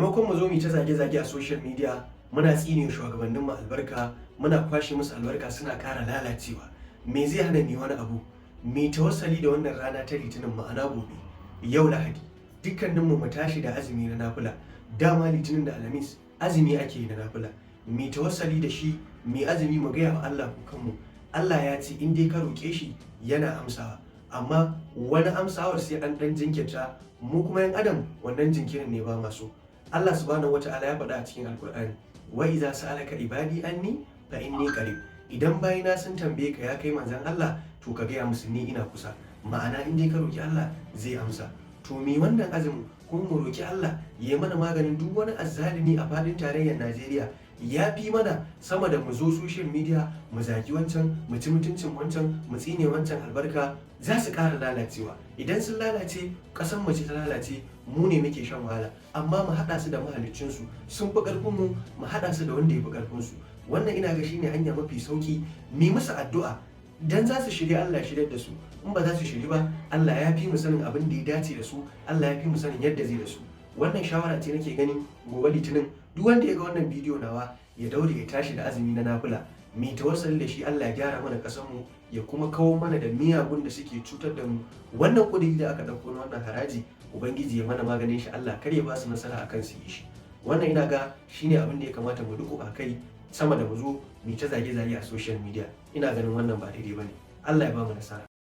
Maimakon mu zo mu ta zage-zage a social media, muna tsine shugabannin mu albarka, muna kwashe musu albarka, suna ƙara lalacewa, me zai hana mu wani abu? Mu tawassali da wannan rana ta Litinin, ma'ana gobe, yau Lahadi, dukkaninmu mu tashi da azumi na nafila. Dama Litinin da Alhamis azumi ake yi na nafila. Mu tawassali da shi, mu azumi, mu gaya wa Allah kukanmu. Allah ya ce in dai ka roƙe shi, yana amsawa, amma wani amsawar sai an ɗan jinkirta. Mu kuma yan adam, wannan jinkirin ne ba maso. Allah Subhanahu Wata'ala ya faɗa a cikin Alkur'ani: "وإذا سألك عبادي عني فإني قريب." Idan bayina sun tambaye ka, ya kai manzon Allah, to ka gaya musu ni ina kusa. Ma'ana, in dai ka roki Allah, zai amsa. To mi wannan azumin kuma mu roki Allah ya mana maganin duk wani azzalimi a fadin tarayyar Najeriya. Ya fi mana sama da mu zo social media mu zagi wancan, mu ci mutuncin wancan, mu tsine wancan albarka. Za su ƙara lalacewa. Idan sun lalace, ƙasar mu ce ta lalace, mu ne muke shan wahala. Amma mu haɗa su da mahaliccinsu, sun fi ƙarfin mu, mu haɗa su da wanda ya fi ƙarfin su. Wannan ina ga shine hanya mafi sauki. Mi musu addu'a dan za su shirya, Allah ya shiryar da su. In ba za su shiri ba, Allah ya fi mu sanin abin da ya dace da su, Allah ya fi mu sanin yadda zai da su. Wannan shawara ce nake ganin. Gobe Litinin, duk wanda ya ga wannan bidiyo nawa ya daure ya tashi da azumi na nafila. Mi tawassali da shi, Allah ya gyara mana kasar mu, ya kuma kawo mana da miyagun da suke cutar da mu. Wannan kudiri da aka dauko na wannan haraji, Ubangiji ya mana maganin shi. Allah kar ya ba su nasara akan su yi shi. Wannan ina ga shine abin da ya kamata mu duku a kai, sama da mu zo mu ta zage-zage a social media. Ina ganin wannan ba daidai bane. Allah ya ba mu nasara.